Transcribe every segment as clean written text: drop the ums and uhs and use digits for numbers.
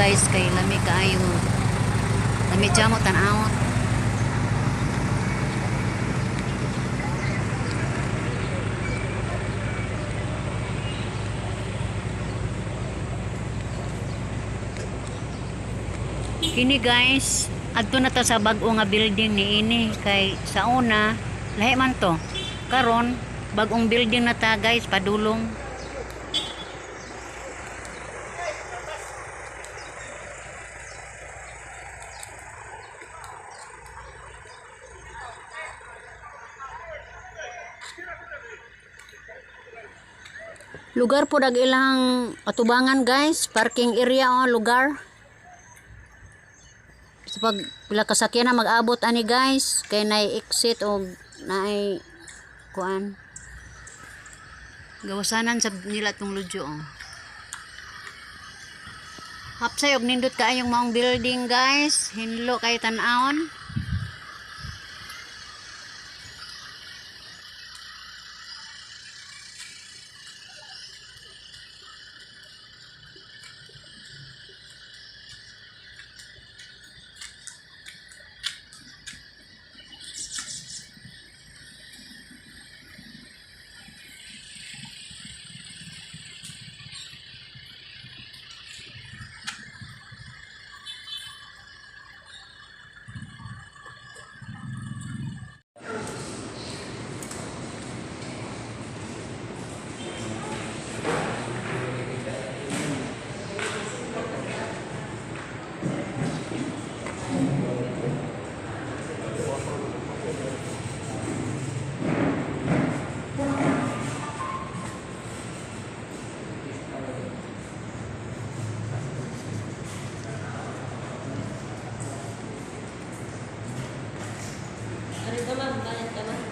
guys, kay lami kaayo. Lami siya mo tan-awon. Kini guys, adto na ta sa bag-o nga building ni ini kay sa una lahi man to. Karon bag-ong building na ta guys, padulong. Lugar po dag ilang atubangan guys, parking area oh, lugar. Sa pag pila kasakyan na mag-abot ani guys, kay nay exit o naay kuan. Gawasanan sa nila tong ludyo oh. Hapsay og nindot kaayong maong building guys, hinlo kay tan-awon. Ano ka, ma'am? Bayad ka, ma'am?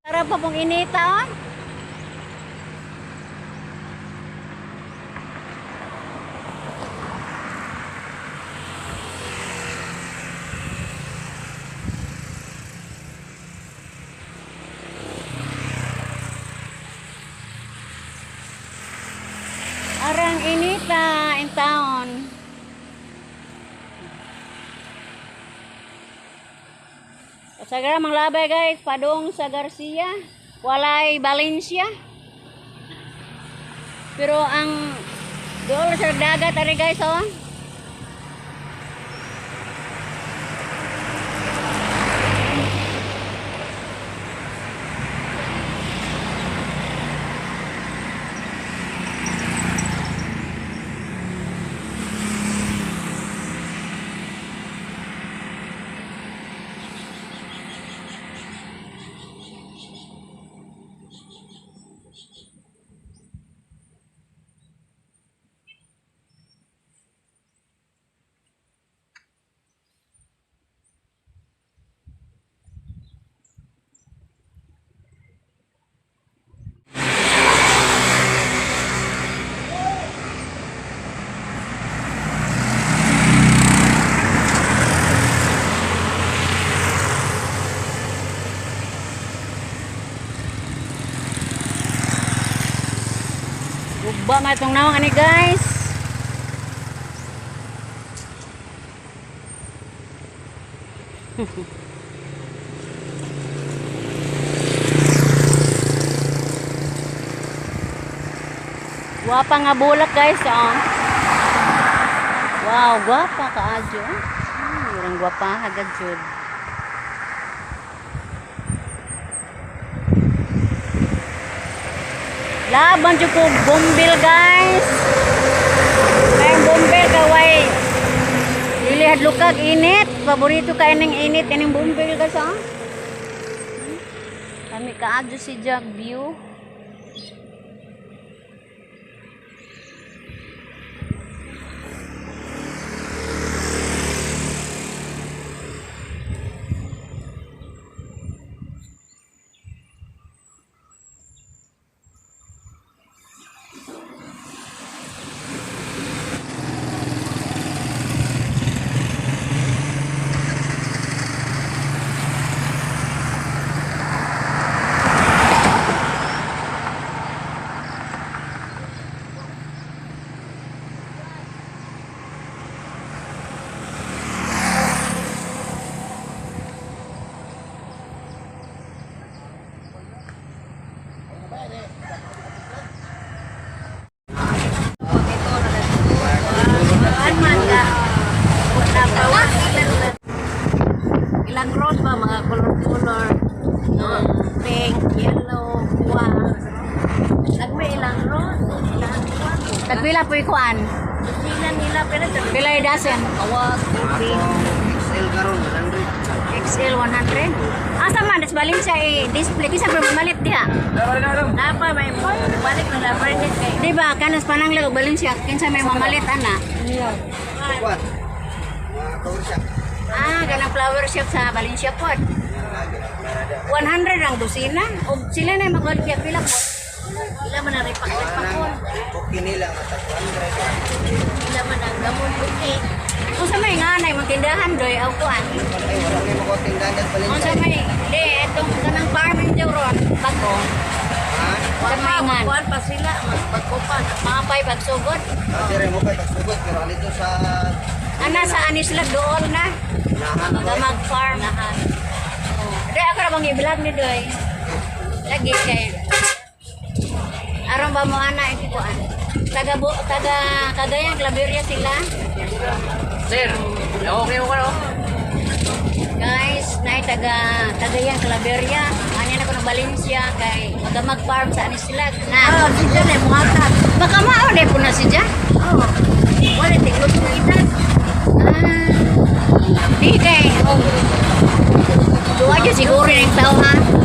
Para pa pong inita oh. Arang inita in town. Kasagra mang labay guys, padong sa Garcia, walay Valencia. Pero ang dool sa dagat ari guys oh. Guba man itong nawang ani guys. Gwapa nga bulak guys oh. Wow, gwapa kaadyo. Murang gwapa agad jud. Laban jud ko bombil guys. Kayang bombil kaway. Dili hadlokag init. Paborito kay ning init ining bombil guys oh. Kami kaadyo si Jack View. po'y kuan? Sila nila pero Pila dozen? Kawag, tubig. XL karon 100. XL 100. Asa man des Valencia eh display kinsa pa mamalit diha? Napa may balik na dapat kay. Di ba kanas pananglag og Valencia kinsa may mamalit ana? Kuan. Mga cover shop. Ah, kanang flower shop sa Valencia pod. 100 ang dosina. Og sila na magbaligya pila po. Ila man ang ripak-ripakon. Okay nila mata 200. Ila man ang gamon okay. Unsa may nga nay magtindahan doy aw kuan? Ay, wala may makotindahan sa Unsa Valencia. may di etong kanang farming daw ron bago. Ha? Sa may ngan. Kuan pa sila magpagkupan. Mga pay pagsugod. Ah, dire mo kay pagsugod pero dito sa Ana sa Anislag doon na. Nahan. Magamag farm. Di ako ra bang i-vlog ni Doy. Lagi kay aron ba mo ana ikuan. Taga taga Cagayan, Claveria sila. Sir, okay mo ka no? Guys, naay taga Cagayan, Claveria. Ani na ko ng Valencia kay Magamag Farm sa Anislag na. Ah, si Jan ay muhatag. Baka mao na po na si Jan. Oh. Wala tigluto itan. Ah. Di kay oh. Duwa dyan siguro yung tao ha.